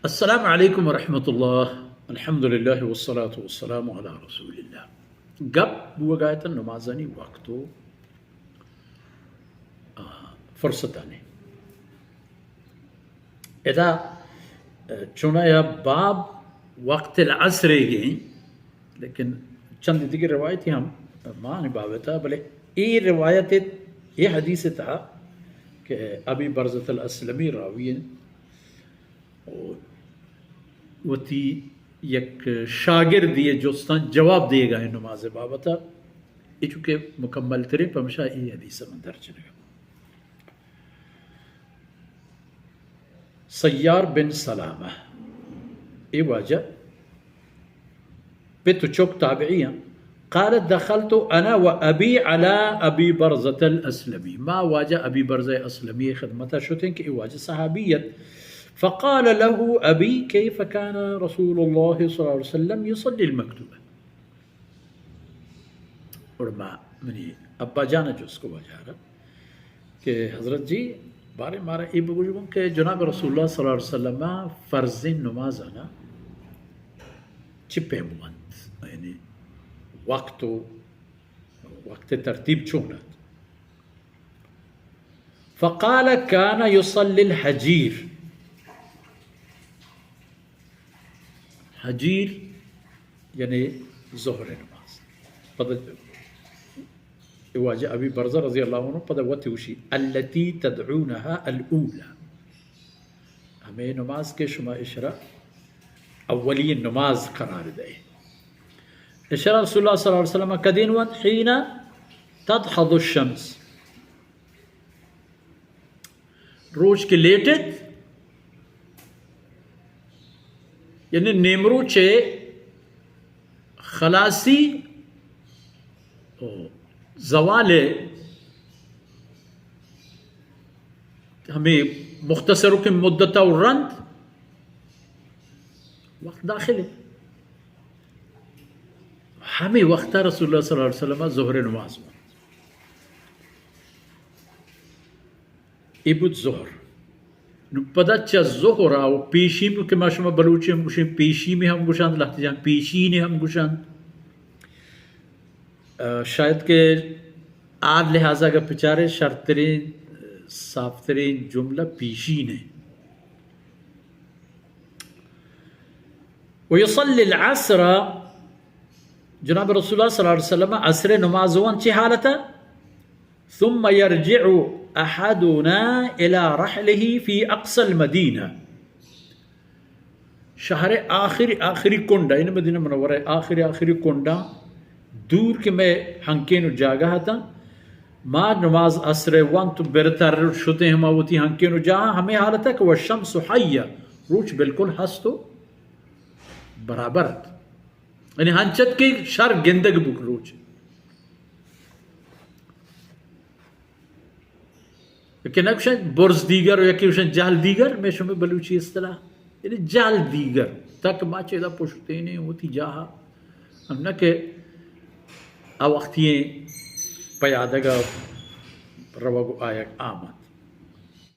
السلام علیکم ورحمۃ اللہ۔ الحمدللہ والصلاة والسلام علی رسول اللہ۔ گپ بوگایت نمازانی وقت و، آ، فرصتانی۔ ادا، آ، چونایا باب وقت العصر گیں، لیکن چند دیگر روایتی ہم مانی بابتا، بلے اے روایت، اے حدیث تہا کہ ابی برزۃ الاسلمی راوی ہیں، و وتی یک شاگردی جستان جواب دیگا ہیں نماز بابتا، اے چونکہ مکمل ترین، پمشا اے حدیث من درچنگا۔ سیار بن سلامہ، اے واجہ پت و چک تابعی ہیں۔ قال دخلت انا و ابی علی ابی برزۃ الاسلمی، ما واجہ ابی برزہ اسلمی خدمتا شتیں کہ اے واجہ صحابیت۔ فقال له ابی کیف کان رسول اللہ صلی اللہ علیہ وسلم یصلی المکتوبہ۔ اور ما، منی ابا جان جست کو واجہ را کہ حضرت جی، بارے مارا اے بگوش گوں کہ جناب رسول اللہ صلی اللہ علیہ وسلم فرض نماز آنا چی پیم وانت، یعنی وقت و وقت ترتیب چون ات؟ فقال کان یصلی الحجیر۔ حجیر یعنی ظہر نماز۔ پدا اے واجہ ابی برزہ رضی اللہ عنہ پدا وتی وشی، التی تدعونها الاولی، ہمیں نماز کے شما اشرا اولی نماز قرار دے۔ اشرا رسول اللہ صلی اللہ علیہ وسلم کدین وانت؟ حین تدحض الشمس، روچ کہ لیٹت، یعنی نیمروچے خلاصی و زوال ہمیں مختصر کے مدت و رند وقت داخل ہے۔ ہمیں وقت رسول اللہ صلی اللہ علیہ وسلم ظہر نماز وانت۔ اے بوت ظہر۔ نو پدا چہ ظہر ءَ و پیشیم کہ ما شما بلوچی ہم گوشیں، پیشیمی ہم گوشنت، لہتے جاہ پیشینے ہم گوشنت۔ آ، شاید کہ آ لحاظ ءَ اگہ بچارے شرتریں، صافتریں جملہ پیشینے۔ ویصلی العصر، جناب رسول اللہ صلی اللہ علیہ وسلم عصر نماز وان چی حالت؟ ثم يرجع أحدنا إلى رحله في أقصى المدينة۔ شہر آخری، آخری کنڈا، یعنی مدینہ منورہ آخری، آخری کنڈا دور کہ مئے ہنکین و جاگہ اتاں، ما نماز عصر وانت و برتر شتیں ہما وتی ہنکین و جاہاں، ہمیں حالت ہے کہ والشمس حیہ، روچ بالکل ہست و برابر ات۔ یعنی ہنچت کہ شر گندگ بوت روچ۔ کہ نہ گوشن برز دیگر و یکی گوشن جہل دیگر، مئے شمئے بلوچی اصطلاح۔ یعنی جہل دیگر۔ تک ما چہ ادا پشتینے وتی جاہا۔ ہم نہ کہ آ وقتی پیادگا روگ و آیگ آمد۔